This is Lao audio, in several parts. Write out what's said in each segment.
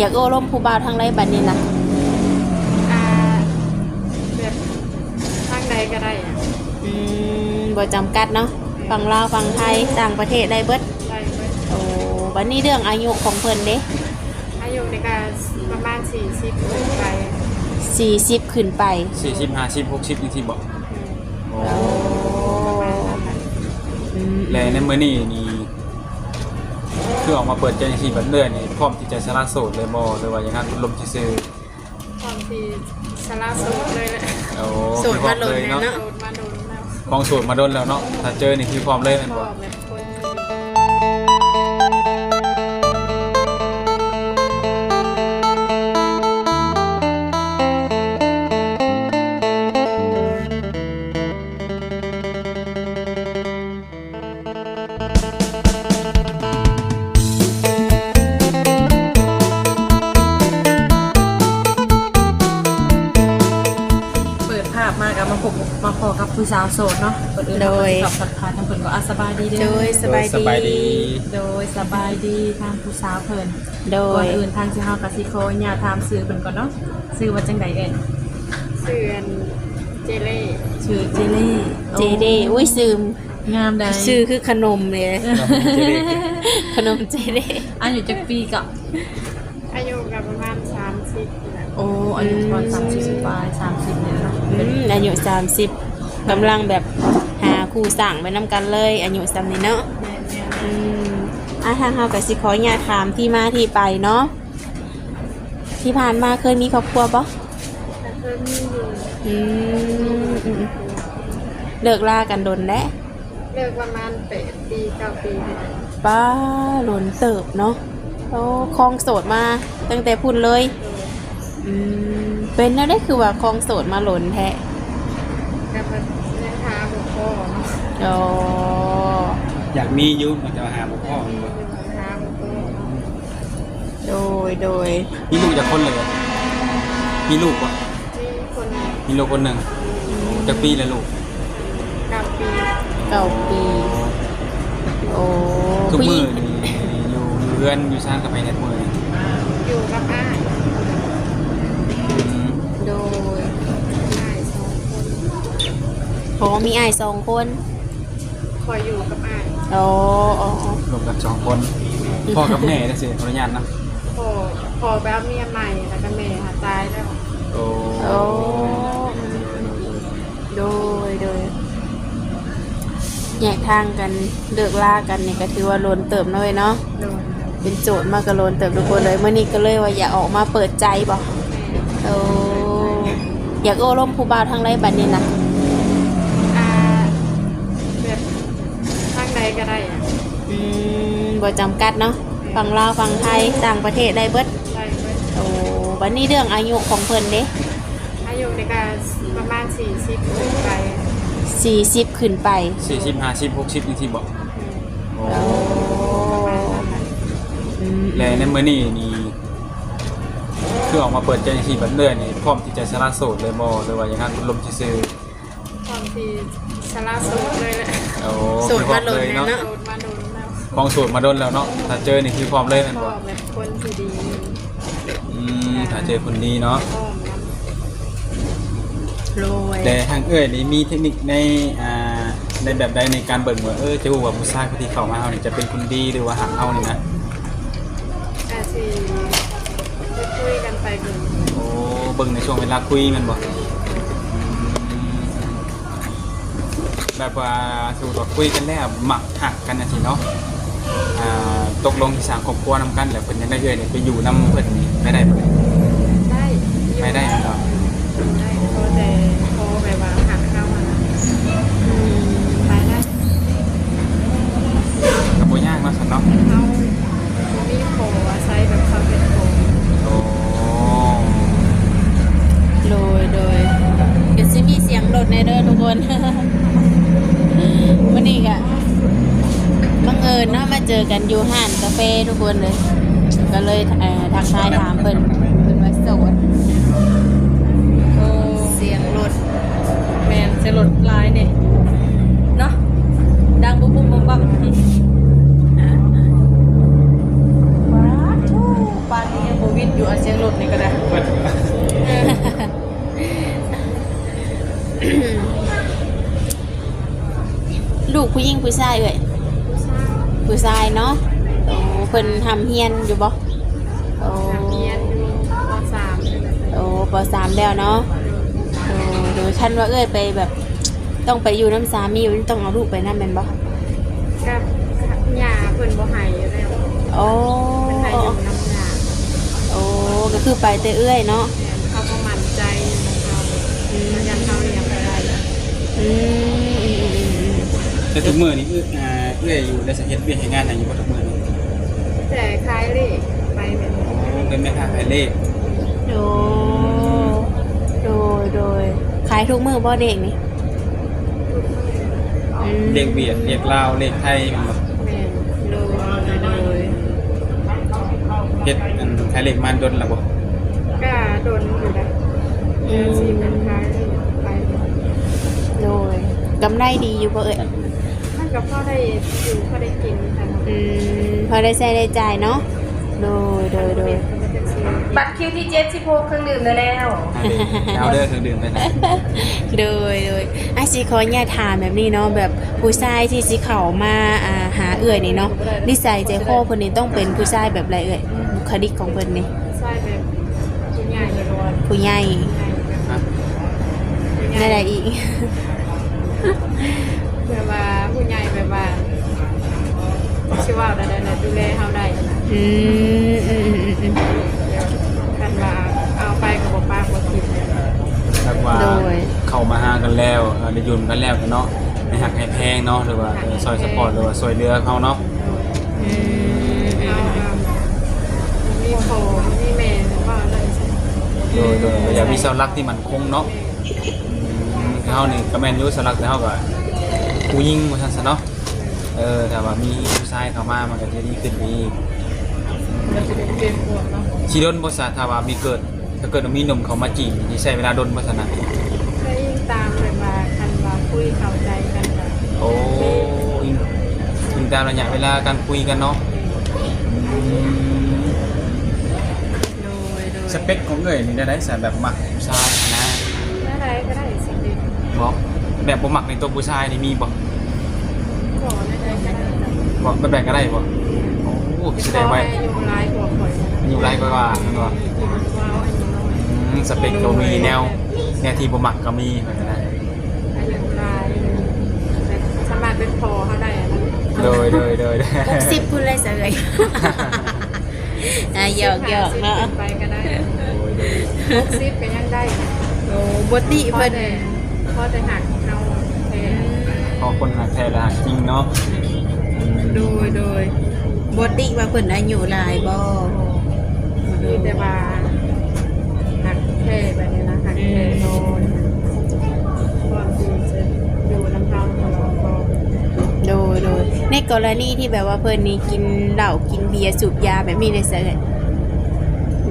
ຢາກໂອ້ລົມຜູ້ບ່າວທາງໃດບັດນີ້ນະ? ອ່າ ແບບທາງໃດກໍໄດ້ອະ. ອືມ ບໍ່ຈຳກັດເນາະ. ແມ່ນ. ຝັ່ງລາວ ຝັ່ງໄທ ຕ່າງປະເທດໄດ້ເບິດ? ໄດ້ເບິດ. ໂອ້ ບັດນີ້ເລື່ອງອາຍຸຂອງເພິ່ນເດ? ອາຍຸນີ້ກໍປະມານສີ່ສິບຂຶ້ນໄປ. ສີ່ສິບຂຶ້ນໄປ. ສີ່ສິບ ຫ້າສິບ ຫົກສິບ ຈັ່ງຊີ້ບໍ? ແມ່ນ. ໂອ້ ປະມານນັ້ນແຫຼະ. ອືມ ແລະໃນມື້ນີ້ນີ້ ຄືອອກມາເປີດໃຈຈັ່ງຊີ້ ບັດເອື້ອຍນີ້ພ້ອມທີ່ຈະສະຫຼະໂສດເລີຍບໍ່ ຫຼືວ່າຍັງຮັກລົມຊື່ໆ? ພ້ອມທີ່ສະຫຼະໂສດເລີຍແຫຼະ. ໂອ້ ໂສດມາດົນແລ້ວເນາະ. ໂສດມາດົນແລ້ວ. ຄອງໂສດມາດົນແລ້ວເນາະ. ຖ້າເຈີນີ້ຄືພ້ອມເລີຍແມ່ນບໍ່? ພ້ອມແລ້ວ. ເປີດພາບມາກໍມາພົບມາພໍ້ກັບຜູ້ສາວໂສດເນາະ. ກ່ອນອື່ນເຮົາກໍຊິ ໂດຍ ຕ້ອງທັກທາຍນຳເພິ່ນກ່ອນ. ອາ ສະບາຍດີເດີ. ໂດຍ ສະບາຍດີ. ໂດຍ ສະບາຍດີ. ໂດຍ ສະບາຍດີທາງຜູ້ສາວເພິ່ນ. ໂດຍ ກ່ອນອື່ນທາງເຮົາກໍຊິຂໍອະນຸຍາດຖາມຊື່ເພິ່ນກ່ອນເນາະ. ຊື່ວ່າຈັ່ງໃດເອີຍ? ຊື່ອັນ ເຈເລ. ຊື່ເຈເລ. ເຈເລ. ໂອ້ ອຸ້ຍ ຊື່ງາມໃດ໋. ຊື່ຄືຂະໜົມເລີຍ. ຂະໜົມເຈເລ. ຂະໜົມເຈເລ. ອາຍຸຈັກປີເກາະ? ອາຍຸກໍປະມານສາມສິບນີ້ແຫຼະ. ໂອ້ ອາຍຸປະມານ ອືມ ສາມສິບປາຍ ສາມສິບນີ້ແຫຼະເນາະ. ອືມ ອາຍຸສາມສິບ ກຳລັງແບບຫາຄູ່ສ້າງໄປນຳກັນເລີຍ ອາຍຸສ່ຳນີ້ເນາະ. ແມ່ນໆ. ອືມ ອາ ທາງເຮົາກໍຊິຂໍອະນຸຍາດຖາມທີ່ມາທີ່ໄປເນາະ. ທີ່ຜ່ານມາເຄີຍມີຄອບຄົວບໍ່? ກໍເຄີຍມີຢູ່. ອືມ ອືມ ເລີກລາກັນດົນແລ້ວ? ເລີກປະມານແປດປີ ເກົ້າປີນີ້ແຫຼະ. ປ້າ ດົນເຕີບເນາະ. ໂອ້ ຄອງໂສດມາຕັ້ງແຕ່ພຸ້ນເລີຍ? ໂດຍ. ອືມ ເປັນແນວໃດຄືວ່າຄອງໂສດມາດົນແທ້? ກໍເພິ່ນຍັງຫາບໍ່ພໍເນາະ. ອໍ ຢາກມີຢູ່ ແຕ່ວ່າຫາບໍ່ພໍ. ຢາກມີຢູ່ ຫາບໍ່ພໍ. ໂດຍ ໂດຍ. ມີລູກຈັກຄົນເລີຍ? ມີລູກບໍ່? ມີຄົນໜຶ່ງ. ມີລູກຄົນໜຶ່ງ. ອືມ ຈັກປີແລ້ວລູກ? ເກົ້າປີ. ເກົ້າປີ. ໂອ້ ທຸກມື້ນີ້ຢູ່ ຢູ່ເຮືອນຢູ່ຊານກັບໃຜແດ່ມື້ນີ້? ຢູ່ກັບອ້າຍ. ອືມ ໂດຍ. ອ້າຍສອງຄົນ. ໂອ້ ມີອ້າຍສອງຄົນ. ຂ້ອຍຢູ່ກັບອ້າຍ. ໂອ້ ໂອ້ ໂອ້ ລວມກັນສອງຄົນ. ພໍ່ກັບແມ່ຈັ່ງຊີ້ ຂໍອະນຸຍາດນຳ. ພໍ່ ພໍ່ໄປເອົາເມຍໃໝ່ ແລ້ວກໍແມ່ຫາຕາຍແລ້ວ. ໂອ້ ໂອ້ ໂດຍ ໂດຍ. ແຍກທາງກັນ ເລີກລາກັນນີ້ກໍຖືວ່າດົນເຕີບເນາະເອີຍເນາະ. ໂດຍ. ເປັນໂສດມາກໍດົນເຕີບທຸກຄົນເລີຍ. ມື້ນີ້ກໍເລີຍວ່າຢາກອອກມາເປີດໃຈບໍ? ແມ່ນ. ໂອ້ ຢາກໂອ້ລົມຜູ້ບ່າວທາງໃດບັດນີ້ນະ? ອ່າ ແບບທາງໃດກໍໄດ້ອະ. ອືມ ບໍ່ຈຳກັດເນາະ. ແມ່ນ. ຝັ່ງລາວ ຝັ່ງໄທ ຕ່າງປະເທດໄດ້ເບິດ? ໄດ້ເບິດ. ໂອ້ ບັດນີ້ເລື່ອງອາຍຸຂອງເພິ່ນເດ? ອາຍຸນີ້ກໍປະມານສີ່ສິບຂຶ້ນໄປ. ສີ່ສິບຂຶ້ນໄປ. ສີ່ສິບ ຫ້າສິບ ຫົກສິບ ຈັ່ງຊີ້ບໍ? ແມ່ນ. ໂອ້ ປະມານນັ້ນແຫຼະ. ອືມ ແລະໃນມື້ນີ້ນີ້ ຄືອອກມາເປີດໃຈຈັ່ງຊີ້ ບັດເອື້ອຍນີ້ພ້ອມທີ່ຈະສະຫຼະໂສດເລີຍບໍ່ ຫຼືວ່າຍັງຮັກລົມຊື່ໆ? ພ້ອມທີ່ສະຫຼະໂສດເລີຍແຫຼະ. ໂອ້ ໂສດມາດົນແລ້ວເນາະ. ໂສດມາດົນແລ້ວ. ຄອງໂສດມາດົນແລ້ວເນາະ. ຖ້າເຈີນີ້ຄືພ້ອມເລີຍແມ່ນບໍ່? ພ້ອມແບບຄົນທີ່ດີ. ອືມ ຖ້າເຈີຄົນດີເນາະ. ພ້ອມນຳ. ໂດຍ. ແຕ່ທາງເອື້ອຍນີ້ມີເທັກນິກໃນ ອ່າ ໃນແບບໃດໃນການເບິ່ງວ່າ ເອີ ຈະຮູ້ວ່າຜູ້ຊາຍຜູ້ທີ່ເຂົ້າມາເຮົານີ້ຈະເປັນຄົນດີ ຫຼືວ່າຮັກເຮົານີ້ນະ? ກະຊິໄດ້ຄຸຍກັນໄປເບິ່ງ. ໂອ້ ເບິ່ງໃນຊ່ວງເວລາຄຸຍແມ່ນບໍ່? ອືມ ແບບວ່າສົມມຸດວ່າຄຸຍກັນແລ້ວມັກຮັກກັນຈັ່ງຊີ້ເນາະ, ອ່າ ຕົກລົງຊິສ້າງຄອບຄົວນຳກັນ ແລ້ວເພິ່ນຢາກໄດ້ເອື້ອຍນີ້ໄປຢູ່ນຳເພິ່ນນີ້ ໄປໄດ້ບໍ່? ໄດ້. ໄປໄດ້ແມ່ນບໍ່? ໄດ້ ຂໍແຕ່ ຂໍແບບວ່າຮັກເຮົາຫັ້ນນະ. ອືມ ໄປໄດ້. ກໍບໍ່ຍາກເນາະ ຊັ້ນເນາະ. ເຮົາ ບໍ່ມີຂໍອາໄສແບບເຂົາເຮັດຂໍ. ໂອ້ ໂດຍ ໂດຍ. ກໍຊິມີສຽງລົດແດ່ເດີທຸກຄົນ. ມື້ນີ້ກໍບັງເອີນເນາະ ມາເຈີກັນຢູ່ຮ້ານກາເຟທຸກຄົນເລີຍ, ກໍເລີຍ ເອີ ທັກທາຍຖາມເພິ່ນ ເພິ່ນວ່າໂສດ. ໂອ້ ສຽງລົດ. ແມ່ນ ສຽງລົດຫຼາຍນີ້ເນາະ ດັງບຸ້ມໆບັ້ມໆ. ປາດໂທ້ ປານນີ້ຍັງບໍ່ວິນ ຢູ່ ເອົາສຽງລົດນີ້ກໍໄດ້. ລູກຜູ້ຍິງຜູ້ຊາຍເອື້ອຍ? ຜູ້ຊາຍເນາະ. ໂອ້ ເພິ່ນຮ່ຳຮຽນຢູ່ບໍ່? ໂອ້ ຮ່ຳຮຽນຢູ່ ປໍສາມ ໂອ້ ປໍສາມແລ້ວເນາະ. ໂອ້ ໂດຍ ຄັນວ່າເອື້ອຍໄປແບບ ຕ້ອງໄປຢູ່ນຳສາມີ ຕ້ອງເອົາລູກໄປນຳແມ່ນບໍ່? ກັບ ຍ່າເພິ່ນບໍ່ໃຫ້ຢູ່ແລ້ວ. ໂອ້ ເພິ່ນໃຫ້ຢູ່ນຳຍ່າ. ໂອ້ ກໍຄືໄປແຕ່ເອື້ອຍເນາະ. ແມ່ນ ເຂົາບໍ່ໝັ້ນໃຈນຳເຮົາ. ອືມ ຢ້ານເຮົາລ້ຽງບໍ່ໄດ້. ອືມ ອືມໆໆໆ ແຕ່ທຸກມື້ນີ້ ເອື້ອຍ ເອີ ເອື້ອຍຢູ່ໄດ້ ເຮັດວຽກເຮັດງານຫຍັງຢູ່ບໍ່ທຸກມື້ນີ້? ແຕ່ຂາຍເລກໄປແມ່ນ. ໂອ້ ເປັນແມ່ຄ້າຂາຍເລກ. ໂອ້ ໂດຍໆ ຂາຍທຸກມື້ບໍ່ເລກນີ້? ອືມ ເລກຫວຽດ ເລກລາວ ເລກໄທແມ່ນບໍ່? ແມ່ນ ໂດຍໆ ເຮັດອັນຂາຍເລກມາດົນແລ້ວບໍ່? ກະດົນຢູ່ນະ. ອືມ ແຕ່ຊິເປັນຂາຍໄປ. ໂດຍ ກຳໄລດີຢູ່ບໍ່ເອື້ອຍ? ມັນກໍພໍໄດ້ຢູ່ ພໍໄດ້ກິນຫັ້ນນະ. ອືມ ພໍໄດ້ໃຊ້ໄດ້ຈ່າຍເນາະ. ໂດຍ ໂດຍ ໂດຍ ບັດຄິວທີເຈັດສິບຫົກ ເຄື່ອງດື່ມໄດ້ແລ້ວ. ເອົາເດີ ເຄື່ອງດື່ມໄປນະ. ໂດຍ ໂດຍ ອ້າຍຊິຂໍອະນຸຍາດຖາມແບບນີ້ເນາະ ແບບຜູ້ຊາຍທີ່ຊິເຂົ້າມາ ອ່າ ຫາເອື້ອຍນີ້ເນາະ ນິໄສໃຈຄໍເພິ່ນນີ້ຕ້ອງເປັນຜູ້ຊາຍແບບໃດເອື້ອຍ? ບຸກຄະລິກຂອງເພິ່ນນີ້ ຜູ້ຊາຍແບບຜູ້ໃຫຍ່ ຜູ້ໃຫຍ່ ຜູ້ໃຫຍ່ແບບ ຮະ? ຜູ້ໃຫຍ່ ແນວໃດອີກ? ແບບວ່າຜູ້ໃຫຍ່ແບບວ່າ ຊິເວົ້າແນວໃດລະ ດູແລເຮົາໄດ້ນະ. ອືມ ອືມໆໆໆ ຄັນວ່າເອົາໄປກໍບໍ່ປາກບໍ່ຖິ້ມ. ແບບວ່າ ໂດຍ ເຂົ້າມາຫາກັນແລ້ວ ເອີ ໄດ້ຢູ່ນຳກັນແລ້ວກໍເນາະ ໃຫ້ຮັກໃຫ້ແພງເນາະ ຫຼືວ່າ ເອີ ຊ່ອຍຊັບພອດ ຫຼືວ່າຊ່ວຍເຫຼືອເຮົາເນາະ. ອືມ ເຮົາກໍມີພໍ່ມີແມ່ ເວົ້າໄດ້. ໂດຍໆ ກໍຢາກມີເສົາຫຼັກທີ່ໝັ້ນຄົງເນາະ. ອືມ ເຮົານີ້ກໍແມ່ນຢູ່ເສົາຫຼັກ ແຕ່ເຮົາກໍຜູ້ຍິງວ່າຊັ້ນຊະເນາະ. ເອີ ຖ້າວ່າມີຜູ້ຊາຍເຂົ້າມາ ມັນກໍຈະດີຂຶ້ນໄປອີກ. ມັນຈະໄດ້ເປັນພວກເນາະ. ຊິດົນບໍ່ຊະ ຖ້າວ່າມີເກີດ ຖ້າເກີດວ່າມີໜຸ່ມເຂົ້າມາຈີບ ຊິໃຊ້ເວລາດົນບໍ່ຊັ້ນນະ? ກໍອີງຕາມແບບວ່າ ຄັນວ່າຄຸຍເຂົ້າໃຈກັນກໍ ໂອ້ ອີງ ອີງຕາມໄລຍະເວລາການຄຸຍກັນເນາະ. ອືມ ໂດຍ ໂດຍ ສະເປັກຂອງເອື້ອຍນີ້ແນວໃດຊະ? ແບບມັກຜູ້ຊາຍນະ? ແນວໃດກໍໄດ້ ສະເປັກ ບໍ່ ແບບບໍ່ມັກໃນຕົວຜູ້ຊາຍນີ້ມີບໍ່? ບໍ່ ແນວໃດກໍໄດ້. ບໍ່ ແບບໃດກໍໄດ້ບໍ່? ໂອ້ ສະແດງວ່າອາຍຸຫຼາຍກວ່າຂ້ອຍ ອາຍຸຫຼາຍກວ່າ ແມ່ນບໍ່? ອືມ ສະເປັກກໍມີແນວ ແນວທີ່ບໍ່ມັກກໍມີ ວ່າຊັ້ນນະ. ອາຍຸຫຼາຍ ແບບສາມາດເປັນພໍ່ເຮົາໄດ້ນະ. ໂດຍໆໆໆ ຫົກສິບພຸ້ນແຫຼະຊະເອື້ອຍ. ອ່າ ຫຍອກໆເນາະ ຂຶ້ນໄປກໍໄດ້. ຫົກສິບກໍຍັງໄດ້. ໂອ້ ບໍ່ຕິເພິ່ນ ພໍແຕ່ ພໍແຕ່ຮັກເຮົາແທ້. ອືມ ພໍຄົນຮັກແທ້ ແລະ ຮັກຈິງເນາະ. ໂດຍໆ ບໍ່ຕິວ່າເພິ່ນອາຍຸຫຼາຍບໍ່? ມີແຕ່ວ່າຮັກແທ້ແບບນີ້ນະ ຮັກແທ້ ອືມ ພ້ອມທີ່ຈະຢູ່ນຳເຮົາຕະຫຼອດບໍ່? ໂດຍໆ ໃນກໍລະນີທີ່ແບບວ່າເພິ່ນນີ້ກິນເຫຼົ້າ ກິນເບຍ ສູບຢາແບບນີ້ໄດ້ຊະເອື້ອຍ?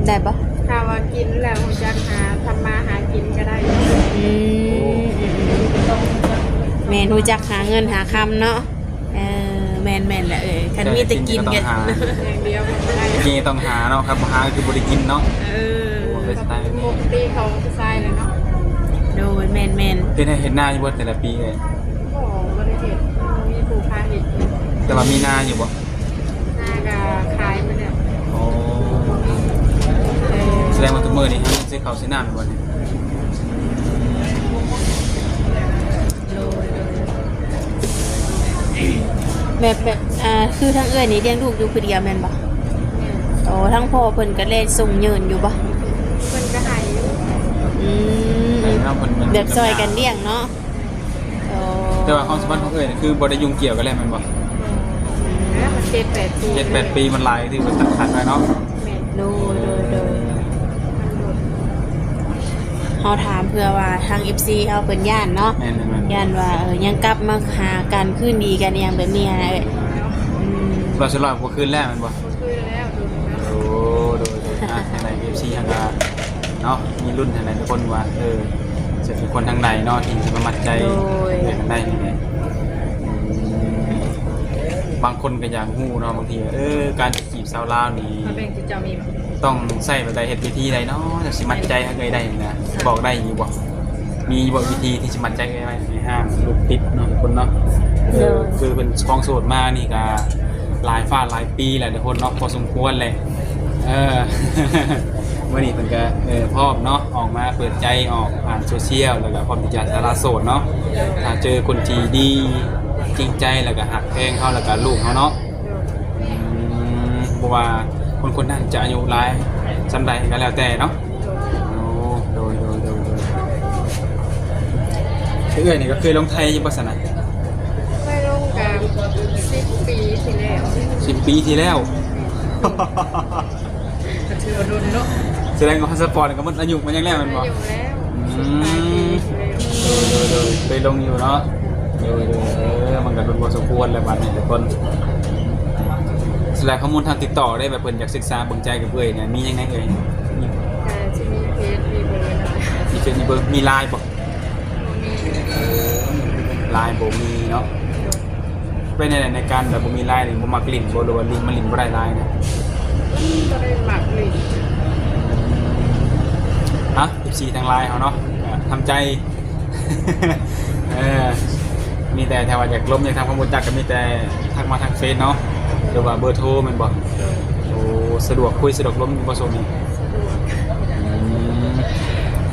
ໄດ້ບໍ່? ຖ້າວ່າກິນແລ້ວຮູ້ຈັກຫາທຳມາຫາກິນກໍໄດ້. ອືມ ແມ່ນ ຮູ້ຈັກຫາເງິນຫາຄຳເນາະ. ເອີ ແມ່ນໆ ລະເອີຍ ຄັນມີແຕ່ກິນກໍຕ້ອງຫາ ຢ່າງດຽວກໍບໍ່ໄດ້ ກິນກໍຕ້ອງຫາເນາະ ຄັນບໍ່ຫາກໍຄືບໍ່ໄດ້ກິນເນາະ. ເອີ ໂອ້ ເປັນສະໄຕລ໌ແບບນີ້ ປົກກະຕິຂອງຜູ້ຊາຍແຫຼະເນາະ. ໂດຍ ແມ່ນໆ ເຮັດໄຮ່ເຮັດນາຢູ່ບໍ່ແຕ່ລະປີເອີຍ? ບໍ່ ບໍ່ໄດ້ເຮັດ ບໍ່ມີຜູ້ພາເຮັດ. ແຕ່ວ່າມີນາຢູ່ບໍ່? ນາກໍຂາຍໝົດແລ້ວ. ໂອ້ ສະແດງວ່າທຸກມື້ນີ້ຫາເງິນຊື້ເຂົ້າຊື້ນ້ຳແມ່ນບໍ່ນີ້? ໂດຍ ໂດຍ ແບບ ແບບ ອ່າ ຄືທາງເອື້ອຍນີ້ລ້ຽງລູກຢູ່ຜູ້ດຽວແມ່ນບໍ່? ແມ່ນ. ໂອ້ ທາງພໍ່ເພິ່ນກໍແລ່ນສົ່ງເຍີນຢູ່ບໍ່? ເພິ່ນກໍໃຫ້ຢູ່. ອືມ ໃຫ້ເນາະ ເພິ່ນ ແບບຊ່ອຍກັນລ້ຽງເນາະ. ໂອ້ ແຕ່ວ່າຄວາມສຳພັນຂອງເອື້ອຍນີ້ຄືບໍ່ໄດ້ຫຍຸ້ງກ່ຽວກັນແລ້ວແມ່ນບໍ່? ແລ້ວມັນເຈັດແປດປີ ເຈັດແປດປີມັນຫຼາຍ ຖືວ່າຕັດຂາດໄດ້ເນາະ. ແມ່ນ. ໂດຍ ໂດຍ ໂດຍ ເຮົາຖາມເພື່ອວ່າທາງເອັຟຊີເຮົາເພິ່ນຢ້ານເນາະ. ແມ່ນໆໆ ຢ້ານວ່າ ເອີ ຍັງກັບມາຫາກັນຄືນດີກັນອີ່ຫຍັງແບບນີ້ຫັ້ນນະເອີຍ. ອືມ ວ່າສ່ວນຫຼາຍບໍ່ຄືນແລ້ວແມ່ນບໍ່? ບໍ່ຄືນແລ້ວ ໂດຍ ໂດຍ ໂດຍ ອ່ະ ທາງໃດເອັຟຊີຫັ້ນກໍເນາະ ມີລຸ້ນທາງໃດທຸກຄົນວ່າ ເອີ ຈະເປັນຄົນທາງໃດເນາະ ທີ່ຈະມາມັດໃຈ ໂດຍ ເປັນໄດ້ນີ້ແຫຼະ. ອືມ ບາງຄົນກໍຢາກຮູ້ເນາະ ບາງທີ ເອີ ການ ຈີບ ສາວລາວນີ້ ມາແບ່ງຈຸເຈົ້າມີບໍ່? ຕ້ອງໃຊ້ແບບໃດ ເຮັດວິທີໃດເນາະ ຈັ່ງຊິມັດໃຈໃຫ້ເອື້ອຍໄດ້ນະ? ບອກໄດ້ຢູ່ບໍ່? ມີຢູ່ບໍ່ວິທີທີ່ຊິມັດໃຈເອື້ອຍໄວ້ໃຫ້ຫ້າມລູກຕິດເນາະ ທຸກຄົນເນາະ? ເອີ ຄືເພິ່ນຄອງໂສດມານີ້ກະຫຼາຍຟ້າຫຼາຍປີແລ້ວ ທຸກຄົນເນາະ ພໍສົມຄວນແຫຼະ. ເອີ ມື້ນີ້ເພິ່ນກະ ເອີ ພ້ອມເນາະ ອອກມາເປີດໃຈ ອອກຜ່ານໂຊຊຽວ ແລ້ວກະພ້ອມທີ່ຈະສາລະໂສດເນາະ. ຖ້າເຈີຄົນທີ່ດີ ຈິງໃຈ ແລ້ວກະຮັກແພງເຮົາ ແລ້ວກະລູກເຮົາເນາະ. ອືມ ບໍ່ວ່າຄົນໆນັ້ນຈະອາຍຸຫຼາຍສ່ຳໃດກໍແລ້ວແຕ່ເນາະ. ໂອ້ ໂດຍ ໂດຍ ໂດຍ ໂດຍ. ເອື້ອຍນີ້ກໍເຄີຍລົງໄທຢູ່ບໍ່ຊັ້ນນະ? ເຄີຍລົງກະສິບປີທີ່ແລ້ວ. ສິບປີທີ່ແລ້ວ? ກໍຖືວ່າດົນເນາະ. ສະແດງວ່າພາສະປອດກໍໝົດອາຍຸມາຫຍັງແລ້ວແມ່ນບໍ່? ອາຍຸແລ້ວ. ອືມ ສິບປາຍປີແລ້ວ. ໂດຍ ໂດຍ ໂດຍ ເຄີຍລົງຢູ່ເນາະ. ໂດຍ ໂດຍ ເອີ ມັນກໍດົນພໍສົມຄວນແຫຼະບັດນີ້ທຸກຄົນ. ແລ້ວຂໍ້ມູນທາງຕິດຕໍ່ໄດ້ ແບບເພິ່ນຢາກສຶກສາເບິ່ງໃຈກັບເອື້ອຍນີ້ ມີຫຍັງແດ່ເອື້ອຍ? ກໍຊິມີເຟສ ມີເບີນະ. ມີເຟສ ມີເບີ ມີລາຍບໍ່? ບໍ່ມີ. ລາຍບໍ່ມີເນາະ. ໂດຍ. ເປັນແນວໃດໃນການແບບບໍ່ມີລາຍນີ້ ບໍ່ມັກຫຼິ້ນບໍ່ ຫຼືວ່າຫຼິ້ນ ມັນຫຼິ້ນບໍ່ໄດ້ລາຍນະ? ມັນບໍ່ໄດ້ມັກຫຼິ້ນ. ຮະ ເອັຟຊີ ທາງລາຍເຮົາເນາະ ກໍທຳໃຈ. ເອີ ມີແຕ່ຖ້າວ່າຢາກລົມ ຢາກທຳຄວາມຮູ້ຈັກ ກໍມີແຕ່ທັກມາທາງເຟສເນາະ ຫຼືວ່າເບີໂທແມ່ນບໍ່? ໂດຍ. ໂອ້ ສະດວກຄຸຍ ສະດວກລົມຢູ່ບໍ່ຊ່ວງນີ້? ສະດວກ. ອືມ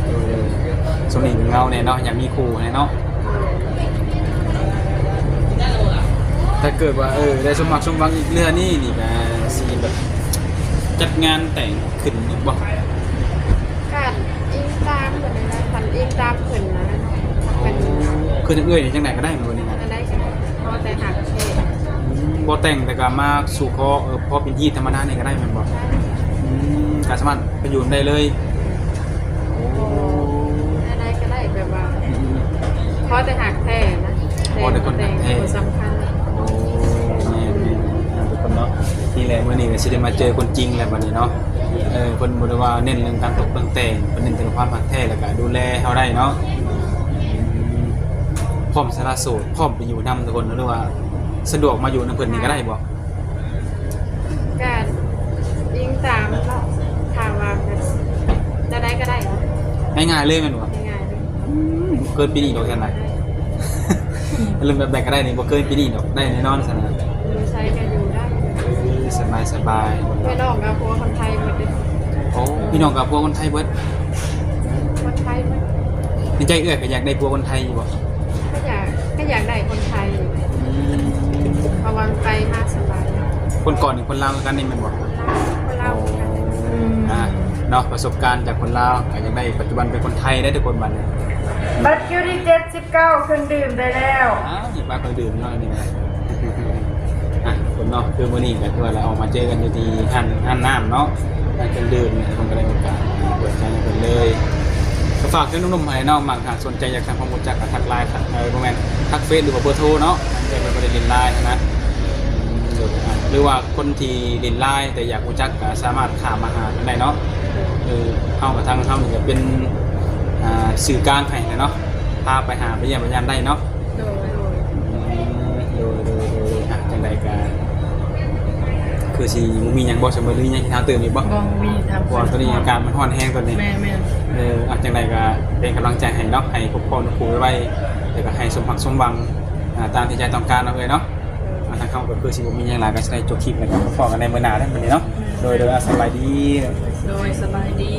ໂດຍ ໂດຍ. ຊ່ວງນີ້ເຫງົາແດ່ເນາະ ຢາກມີຄູ່ແດ່ເນາະ. ຖ້າເກີດວ່າ ເອີ ໄດ້ສົມຫວັງສົມຫວັງອີກເທື່ອນີ້ນີ້ ກໍຊິແບບຈັດງານແຕ່ງຂຶ້ນອີກບໍ່? ກໍອີງຕາມເພິ່ນນະ ຄັນອີງຕາມເພິ່ນນະ ເພິ່ນ ຄືທາງເອື້ອຍນີ້ຈັ່ງໃດກໍໄດ້ແມ່ນບໍ່ນີ້ນະ? ອັນໃດກໍໄດ້ ຂໍແຕ່ຮັກແທ້. ອືມ ບໍ່ແຕ່ງແຕ່ກໍມາສູ່ຂໍ ເອີ ພໍເປັນຮີດທຳມະດານີ້ກໍໄດ້ແມ່ນບໍ່? ໄດ້. ອືມ ກໍສາມາດໄປຢູ່ນຳໄດ້ເລີຍ. ໂອ້ ແນວໃດກໍໄດ້ ແບບວ່າ ອືມ ຂໍແຕ່ຮັກແທ້ນະ ຂໍແຕ່ຄົນຮັກແທ້ ແຕ່ງບໍ່ສຳຄັນ. ໂອ້ ແມ່ນໆ ທຸກຄົນເນາະ. ນີ້ແຫຼະ ມື້ນີ້ກໍຊິໄດ້ມາເຈີຄົນຈິງແລ້ວບັດນີ້ເນາະ. ເອີ ເພິ່ນບໍ່ໄດ້ວ່າເນັ້ນເລື່ອງການຕົກເລື່ອງແຕ່ງ ເພິ່ນເນັ້ນແຕ່ຄວາມຮັກແທ້ ແລ້ວກໍດູແລເຮົາໄດ້ເນາະ. ອືມ ພ້ອມສາລະໂສດ ພ້ອມໄປຢູ່ນຳທຸກຄົນ ຫຼືວ່າສະດວກມາຢູ່ນຳເພິ່ນນີ້ກໍໄດ້ບໍ່? ກໍອີງຕາມເນາະ ຖ້າວ່າແບບແນວໃດກໍໄດ້ເນາະ. ງ່າຍໆເລີຍແມ່ນບໍ່? ງ່າຍໆເລີຍ. ອືມ ເກີນປີນີ້ດອກຊັ້ນນະ. ເລື່ອງແບບໃດກໍໄດ້ນີ້ ບໍ່ເກີນປີນີ້ດອກ ໄດ້ແນ່ນອນຊັ້ນນະ. ຢູ່ໃສກໍຢູ່ໄດ້. ເອີ ສະບາຍໆ. ພີ່ນ້ອງກໍຜົວຄົນໄທເບິດເດ້. ໂອ້ ພີ່ນ້ອງກໍຜົວຄົນໄທເບິດ. ຄົນໄທເບິດ. ໃນໃຈເອື້ອຍກໍຢາກໄດ້ຜົວຄົນໄທຢູ່ບໍ່? ກໍຢາກ ກໍຢາກໄດ້ຄົນໄທ. ອືມ ເພາະວ່າໄປມາສະບາຍ. ຄົນກ່ອນນີ້ຄົນລາວຄືກັນນີ້ແມ່ນບໍ່? ຄົນລາວ ຄົນລາວຄືກັນ. ໂອ້ ອືມ ອ່າ ເນາະ ປະສົບການຈາກຄົນລາວ ກໍຢາກໄດ້ ປັດຈຸບັນເປັນຄົນໄທໄດ໋ທຸກຄົນບັດນີ້. ບັດຄິວທີເຈັດສິບເກົ້າ ເຄື່ອງດື່ມໄດ້ແລ້ວ. ອ້າວ ນີ້ປາກເຄື່ອງດື່ມເນາະ ອັນນີ້ນະ. ອ່ະ ທຸກຄົນເນາະ ຄືມື້ນີ້ກໍຄືວ່າລະອອກມາເຈີກັນຢູ່ທີ່ຮ້ານ ຮ້ານນ້ຳເນາະ ຮ້ານເຄື່ອງດື່ມນີ້ ເພິ່ນກໍໄດ້ໂອກາດເປີດໃຈໃຫ້ເພິ່ນເລີຍ. ກໍຝາກເຖິງໜຸ່ມໆໃຫ້ເນາະ ມັກຫາກສົນໃຈຢາກທຳຄວາມຮູ້ຈັກ ກໍທັກ LINE ທັກ ເອີ ບໍ່ແມ່ນ ທັກເຟສ ຫຼືວ່າເບີໂທເນາະ ເອີ ບໍ່ໄດ້ຫຼິ້ນ LINE ນະ. ອືມ ໂດຍ ອ່ະ ຫຼືວ່າຄົນທີ່ຫຼິ້ນ LINE ແຕ່ຢາກຮູ້ຈັກ ກໍສາມາດເຂົ້າມາຫາເພິ່ນໄດ້ເນາະ. ເອີ ເຮົາກໍ ທາງເຮົານີ້ກໍເປັນ ອ່າ ສື່ກາງໃຫ້ແຫຼະເນາະ ພາໄປຫາໄປຢ້ຽມໄປຢາມໄດ້ເນາະ. ໂດຍ ໂດຍ ອືມ ໂດຍ ໂດຍ ໂດຍ ອ່ະ ຈັ່ງໃດກໍຄືຊິບໍ່ມີຫຍັງບໍ່ ສະເໝີ ຫຼືຍັງຊິຖາມຕື່ມອີກບໍ່? ບໍ່ ບໍ່ມີ ຖາມ ເພາະວ່າຕອນນີ້ອາກາດມັນຮ້ອນແຮງຕອນນີ້. ແມ່ນໆ ເອີ ອ່ະ ຈັ່ງໃດກໍເປັນກຳລັງໃຈໃຫ້ເນາະ ໃຫ້ພົບພໍ້ໜູຄູໄວໆ ແລ້ວກໍໃຫ້ສົມຫວັງສົມຫວັງ ອ່າ ຕາມທີ່ໃຈຕ້ອງການເນາະເອື້ອຍເນາະ. ອ່າ ທາງເຮົາກໍຄືຊິບໍ່ມີຫຍັງຫຼາຍ ກໍຊິໄດ້ຈົບຄລິບ ແລ້ວກໍພໍ້ກັນໃນມື້ໜ້າເດີ້ບັດນີ້ເນາະ. ໂດຍ ໂດຍ ອ່າ ສະບາຍດີ. ໂດຍ ສະບາຍດີ.